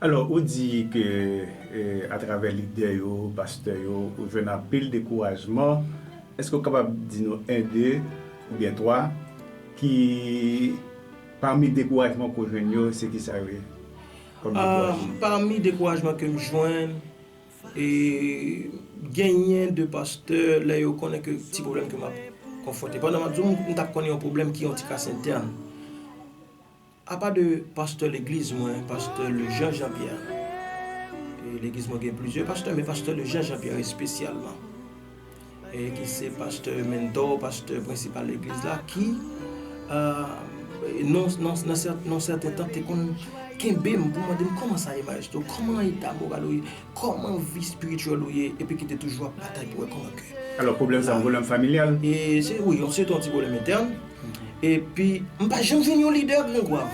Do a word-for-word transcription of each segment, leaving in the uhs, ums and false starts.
Alò, ou di ke, eh, atravè lidè yo, pastè yo, ou jwenn anpil dekourajman. Èske w kapab di nou en, de, oubyen twa, ki, pami dekourajman ke w jwenn yo, se kisa yo ye? Kòm dekourajman. Pami dekourajman ke m jwenn, e, genyen de pastè, lè yo konnen ke ti pwoblèm ke m ap konfwonte. Pandan m ap di w, m, m t ap konnen yon pwoblèm ki yon ti kras entèn. Apa de pastè legliz mwen, pastè Lejean Jean Pierre. E legliz mwen gen plizyè pastè, men pastè Lejean Jean Pierre espesyalman. E ki se pastè mentor, pastè prensipal legliz la, ki, euh, non, non, nan sèt-, nan sèten tan, te konn kenbe m pou mande m kòman sa ye, maestro, kòman eta moral ou ye, kòman vi espirityèl ou ye, epi ki te toujou ap batay pou wè kòman ke. Alò, pwoblèm sa, yon pwoblèm familyal? E se, wi, se yon ti pwoblèm entèn. Epi, m pa janm jwenn yon lidè Gran Gwav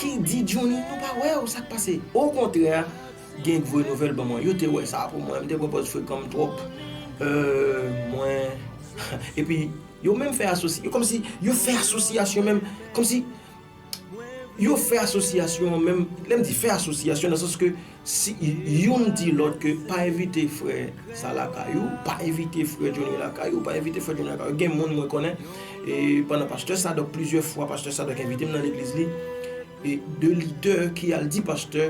ki di, Johnny, nou pa wè w, sa k pase? Okontrè, gen voye nouvèl ban mwen. Yo te wè sa pou mwen, m te pran pòz frekan m twòp. Euh, mwen, epi, yo menm fè asosi-, yo kòmsi, yo fè asosyasyon menm, kòmsi, yo fè asosyasyon menm, lè m di fè asosyasyon, nan sans ke si youn di lòt ke pa envite frè sa lakay ou, pa envite frè Johnny lakay ou, pa envite frè Johnny lakay ou. Gen moun mwen konnen, e pandan pastè Sadòk, plizyè fwa pastè Sadòk envite m nan legliz li, e de lidè ki al di pastè,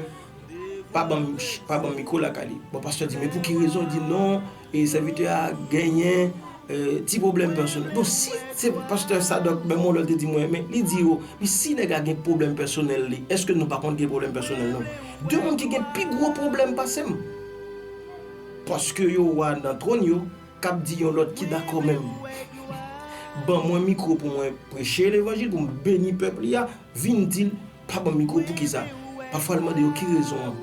pa ban m, pa ban m mikwo lakay li. Bon, pastè di, men pou ki rezon? Li di, non, e sèvitè a genyen, e, ti pwoblèm pèsonèl. Bon, si se pastè Sadòk, menm yon lè, te di mwen, men li di yo, men si nèg la gen pwoblèm pèsonèl li, èske nou pa konn gen pwoblèm pèsonèl nou? De moun ki gen pi gwo pwoblèm pase m. Paske yo wa nan twòn yo, k ap di yon lòt ki dakò menm ban mwen mikwo pou mwen preche levanjil, pou m beni pèp li a, vin di l, pa ban m mikwo, poukisa? Pafwa l mande yo ki rezon an.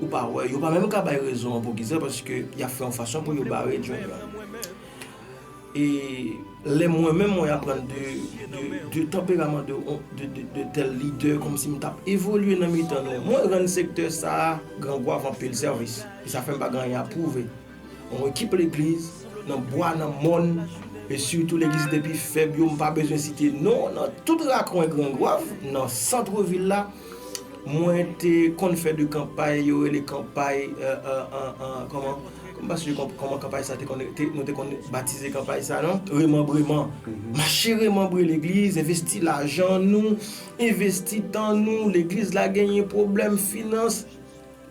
Ou pa wè, yo pa menm ka bay rezon an poukisa, paske y ap fè yon fason pou yo bare Johnny an. E lè mwen menm, mwen aprann de, de, de tanperaman de, de, de, de tèl lidè, kòmsi m t ap evolye nan mitan nou. Mwen rann sektè sa a, Gran Gwav, anpil sèvis. E sa fè m pa gen anyen a pwouve. Yon ekip legliz, nan bwa, nan mòn, e sitou legliz ki te pi fèb yo, m pa bezwen site non, nan tout rakwen Gran Gwav, nan sant vil la, mwen te konn fè de kanpay, yo rele kanpay, euh, euh, euh, euh, kòman, m pa sonje kòm-, kòman kanpay sa te konn, te, nou te konn batize kanpay sa, non? Remanbreman. Mache remanbre legliz, envesti lajan nou, envesti tan nou, legliz la genyen pwoblèm finans,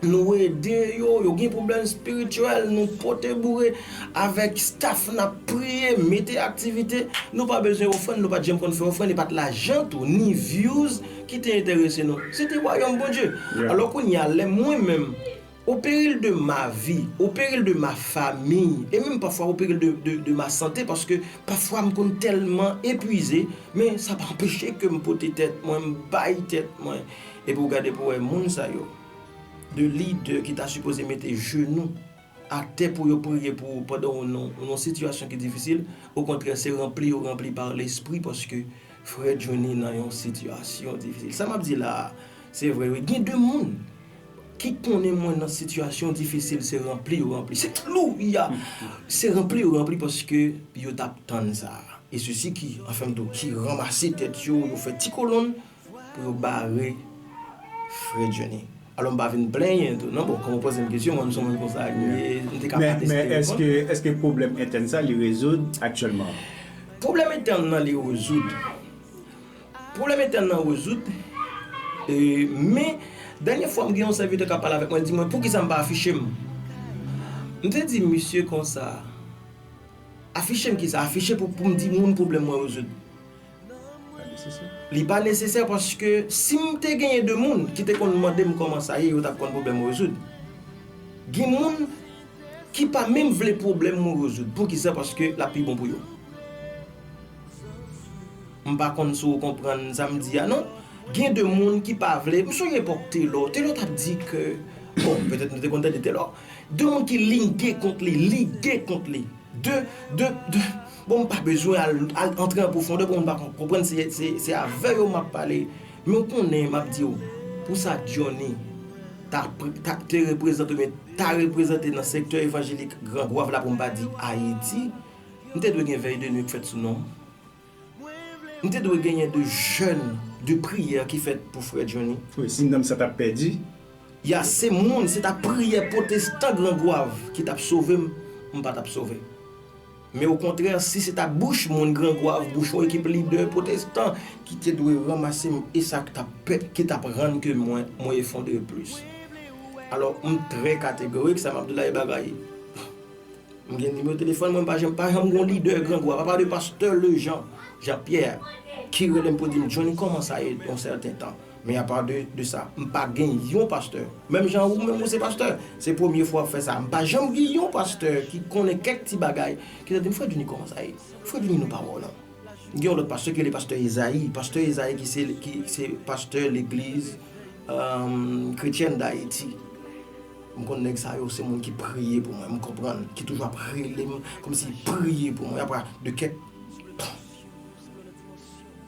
nou ede yo, yo gen pwoblèm espirityèl, nou pote boure avèk staff, n ap priye, mete aktivite. Nou pa bezwen ofrann, nou pa t janm konn fè ofrann, e pa t lajan tou, ni views ki te enterese nou. Se te wayòm Bondye. Alò kounye a, lè mwen menm, au péril de ma vie, au péril de ma famille, e menm pafwa au péril de, de, de ma santé, paske pafwa m konn tèlman epwize, men sa pa anpeche ke m pote tèt mwen, m bay tèt mwen. Epi w gade pou w wè moun sa yo, de lidè ki ta sipoze mete jenou atè pou yo priye pou ou pandan ou nan, ou nan yon sitiyasyon ki difisil, okontrè, se ranpli yo ranpli pa Lespri, paske frè Johnny nan yon sitiyasyon difisil. Sa m ap di la a, se vre, wi. Gen de moun ki konnen mwen nan sitiyasyon difisil, se ranpli yo ranpli. Se, louya! Se ranpli yo ranpli paske yo t ap tann sa. E sesi ki, anfen m di w, ki ranmase tèt yo, yo fè ti kolonn, pou yo bare frè Johnny. Alò, m pa vin plenyen tou, non, bon, kòm w poze m kesyon, mwen, m se yon moun konsa, m ye, m te ka pa deside reponn. Men, men èske, èske pwoblèm entèn sa, li rezoud aktyèlman? Pwoblèm entèn nan, li rezoud. Pwoblèm entèn nan rezoud, e, men, dènye fwa, m gen yon sèvitè k ap pale avèk mwen, li di mwen, poukisa m pa afiche m? M te di misye konsa, afiche m kisa? Afiche pou, pou m di moun pwoblèm mwen rezoud. Pa nesesè. Li pa nesesè paske si m te genyen de moun ki te konn mande m kòman sa ye, yo t ap konn pwoblèm mwen rezoud. Gen moun ki pa menm vle pwoblèm mwen rezoud. Poukisa? Paske l ap pi bon pou yo. M pa konn si w konprann sa m di a, non. Gen de moun ki pa vle. M sonje epòk Telò. Telò t ap di ke, bon, petèt nou te konn tande Telò. De moun ki linge kont li, lige kont li. De, de, de, bon, m pa bezwen al, al antre an pwofondè pou moun pa konprann se, se, se avè yo m ap pale. Men w konnen, m ap di w, pou sa Johnny ta, ta, te reprezante, men ta reprezante nan sektè evanjelik Gran Gwav la, pou m pa di Ayiti, m te dwe gen vèy de nwi k fèt sou non m. M te dwe genyen de jèn, de priyè ki fèt pou frè Johnny. Wi, si nanm sa t ap pèdi, Ya se moun, se ta priyè pwotestan Gran Gwav ki t ap sove m, m pa t ap sove. Men okontrè, si se ta bouch moun Gran Gwav, bouch yon ekip lidè pwotestan ki te dwe ranmase m, e sa k t ap pè-, ki t ap rann ke mwen, mwen efondre plis. Alò, m trè kategorik, sa m ap di la e bagay. M gen nimewo telefòn mwen, m pa janm, pa janm gon lidè Gran Gwav, apa de pastè Lejan, Jean Pierre, ki rele m pou di m, Johnny, kòman sa ye, yon sèten tan. Men apa de, de sa, m pa gen yon pastè. Menm jan ou menm ou se pastè, se premye fwa w ap fè sa. M pa janm gen yon pastè ki konnen kèk ti bagay, ki te di m, Frè Johnny, kòman sa ye? Frè Johnny, nou pa wè w non. Gen yon lòt pastè ki rele pastè Ezayi. Pastè Ezayi ki se, ki se pastè legliz, um, kretyèn Dayiti. M konn nèg sa yo se moun ki priye pou mwen, m konprann, ki toujou ap rele m, kòmsi priye pou mwen. Apa de kèk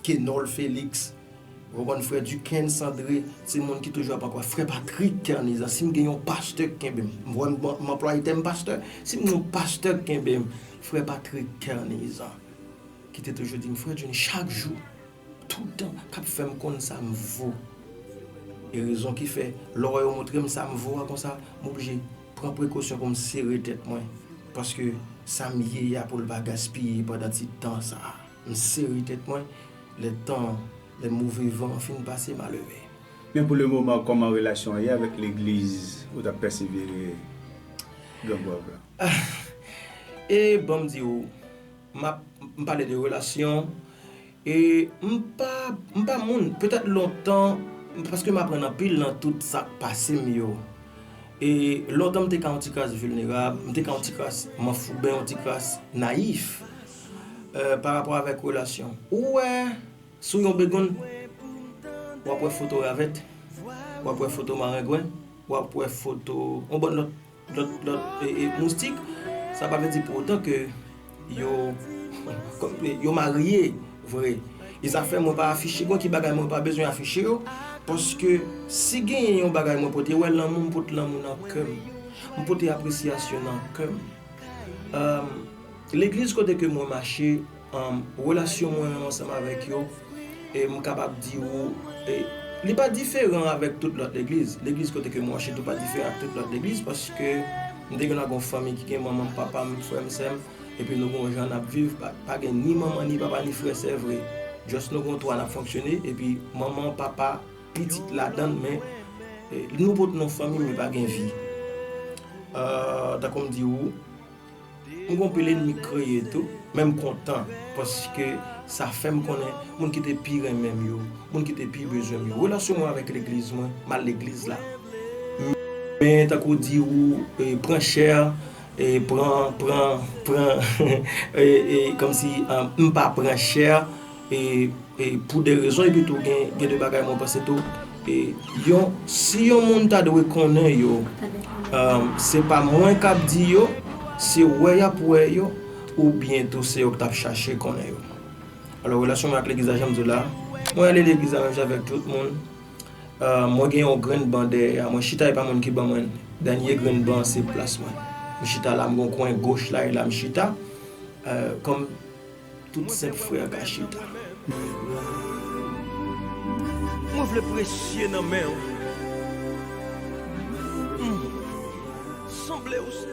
Kenol Felix, ou konprann, frè Duquesne Sandré, se moun ki toujou ap ankò, frè Patrick Kernizan, si m gen yon pastè k kenbe m, m, m, m anplwaye tèm pastè, si m gen yon pastè k kenbe m, frè Patrick Kernizan, ki te toujou di m, frè Johnny, chak jou, toutan, k ap fè m konn sa m vo. E rezon ki fè, lè w wè yo montre m sa m vo a konsa, m oblije pran prekosyon pou m sere tèt mwen, paske sa m ye a pou l pa gaspiye pandan ti tan sa a. M sere tèt mwen, lè tan, lè move van an fin pase, m a leve. Men pou le moman, kòman relasyon an ye avèk legliz ou t ap pèsevere Gran Gwav la? E ban m di w, m ap, m pale de relasyon, e m pa, m pa moun, petèt lontan, paske m aprann anpil nan tout sa k pase m yo. E lontan m te ka yon ti kras vilnerab, m te ka yon ti kras manfouben, yon ti kras nayif, euh, pa rapò avèk relasyon. Ou wè, sou yon begonn, w ap wè foto ravèt, w ap wè foto marengwen, w ap wè foto yon bann lòt, lòt, lòt, e, e, moustik. Sa pa vle di pou otan ke yo, kòm, yo marye vre. E sa fè mwen pa afiche, gon ki bagay mwen pa bezwen afiche yo, paske si genyen yon bagay mwen pote, wè lanmou, m pote lanmou nan kè m. M pote apresyasyon nan kè m. Um, legliz kote ke mwen mache, um, relasyon mwen ansanm avèk yo, e m kapab di ou, e, li pa diferan avèk tout lòt legliz. Legliz kote ke mwen mache tou pa diferan ak tout lòt legliz, paske m te gen gon fanmi ki gen manman m, papa m, frè m, sè m, epi nou gon jan n ap viv, pa, pa gen ni manman, ni papa, ni frè, sè vre. Just nou gon twa n ap fonksyone, epi manman, papa, pitit ladan l, men, e, nou pote non fanmi, men pa gen vi. Euh, tankou m di ou, m gon pil ènmi k kreye tou, men m kontan, paske sa fè m konnen moun ki te pi renmen m yo, moun ki te pi bezwen m yo. Relasyon mwen avèk legliz mwen, m al legliz la. Men tankou di ou, e, pran chè, e, pran, pran, pran, e, e, kòmsi, e, m pa pran chè, e, e, pou de rezon, epi tou gen, gen de bagay mwen panse tou, e, yon, si yon moun ta dwe konnen yo, um, se pa mwen k ap di yo, se wè y ap wè yo, oubyen tou se yo k t ap chache konnen yo. Alò, relasyon mwen ak legliz la, jan m di w la, mwen ale legliz la menm jan avèk tout moun. Uh, mwen gen yon grenn ban dèyè a mwen. Chita e pa moun ki ban mwen. Dènye grenn ban se plas mwen. M chita la, m gon kwen goch la, e la m chita. Uh, kòm tout senp frè ka chita. Mwen vle presye nan men w. Mm. Sanble w se